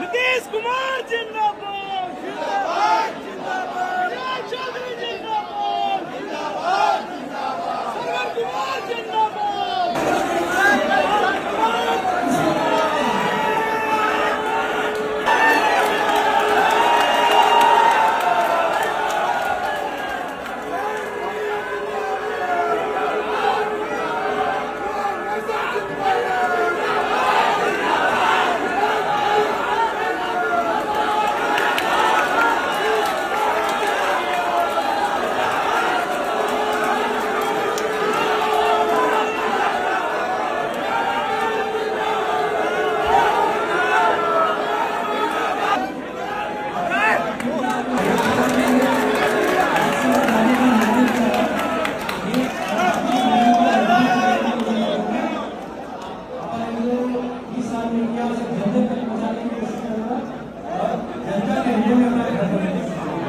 Nitish Kumar जिंदाबाद, जिंदाबाद जिंदाबाद। चौधरी जिंदाबाद, जिंदाबाद जिंदाबाद। सरवर कुमार जिंदाबाद। 20 साल में इतिहास जन जन तक पहुंचाने की कोशिश करूंगा और जनता के हृदय में अपना घर बनाने की कोशिश करूंगा।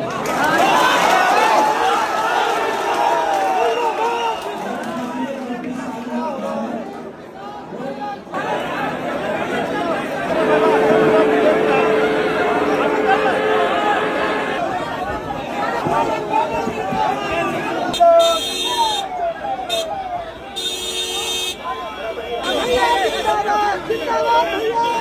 जिंदाबाद।